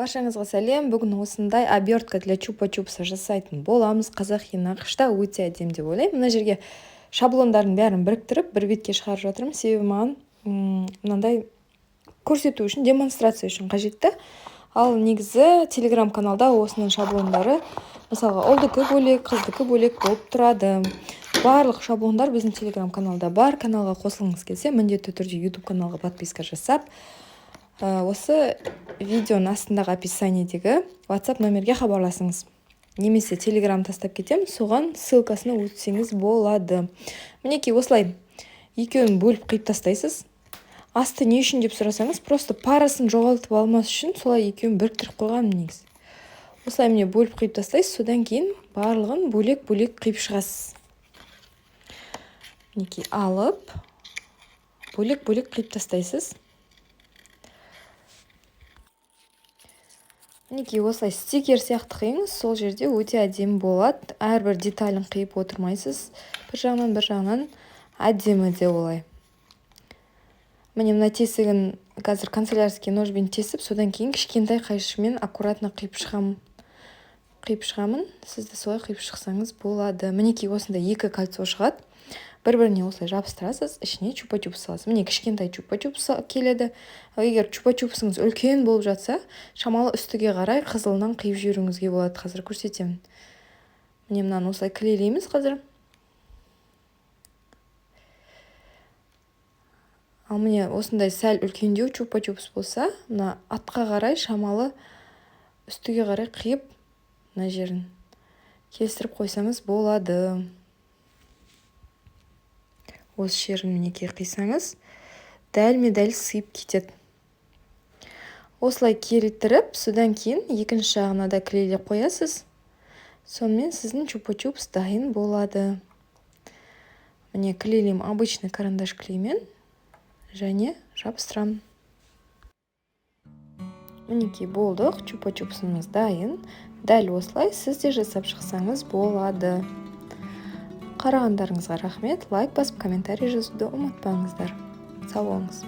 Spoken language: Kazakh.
Баршаңызға сәлем. Бүгін осындай обертка для чупа-чупса жасайтын боламыз. Қазақи нақышта өте әдемі деп ойлаймын. Мына жерге шаблондардың бәрін біріктіріп, бір бетке шығарып жатырмын. Себебі маған мынандай көрсету үшін, демонстрация үшін қажетті. Ал негізі телеграм-каналда осының шаблондары, мысалға, ұлдікі бөлек, қыздікі бөлек болып тұрады. Барлық шаблондар біздің телеграм-каналда бар. Каналға қосылғыңыз келсе, міндетті түрде YouTube каналға подписка жасап, осы видеоның астындағы описаниедегі WhatsApp номерге хабарласыңыз. Немесе телеграм тастап кетемін, соған ссылкасына өтсеңіз болады. Мінекей, осылай екеуін бөліп қиып тастайсыз. Асты не үшін деп сұрасаңыз, просто парасын жоғалтып алмас үшін солай екеуін біріктіріп қойғанмын негізі. Осылай міне бөліп қиып тастайсыз, содан кейін барлығын бөлек-бөлек қиып шығасыз. Мінекей, алып бөлек-бөлек қиып тастайсыз. Мінекей, осылай стикер сияқты қиыңыз, сол жерде өте әдемі болады. Әрбір деталін қиып отырмайсыз. Бір жағынан, бір жағынан әдемі де олай. Міне, мына тесігін қазір канцелярский ножбен тесіп, содан кейін кішкентай қайшымен аккуратно қиып шығамын. Қиып шығамын. Сіз де солай қиып шықсаңыз болады. Мінекей, осындай екі кольцо шығады. Бір-біріне осылай жабыстырасыз, ішіне чупа-чупс саласыз. Міне, кішкентай чупа-чупс келеді. Егер чупа-чупсыңыз үлкен болып жатса, шамалы үстіге қарай қызылынан қиып жіберуіңізге болады. Қазір көрсетемін. Міне, мынаны осылай клейлейміз қазір. Ал міне, осындай сәл үлкендеу чупа-чупс болса, мына атқа қарай шамалы үстіге қарай қиып, мына жерін келістіріп қойсаңыз болады. Осы жерін мінекей қисаңыз, дәлме-дәл сыйып кетеді. Осылай келтіріп, содан кейін екінші жағына да клейлеп қоясыз. Сонымен сіздің чупа-чупс дайын болады. Міне, клейлеймін обычный карандаш клеймен және жабыстырамын. Мінекей, болдық, чупа-чупсымыз дайын. Дәл осылай сіз де жасап шықсаңыз болады. Қарағандарыңызға рахмет. Лайк басып, комментарий жазуды ұмытпаңыздар. Сау болыңыз.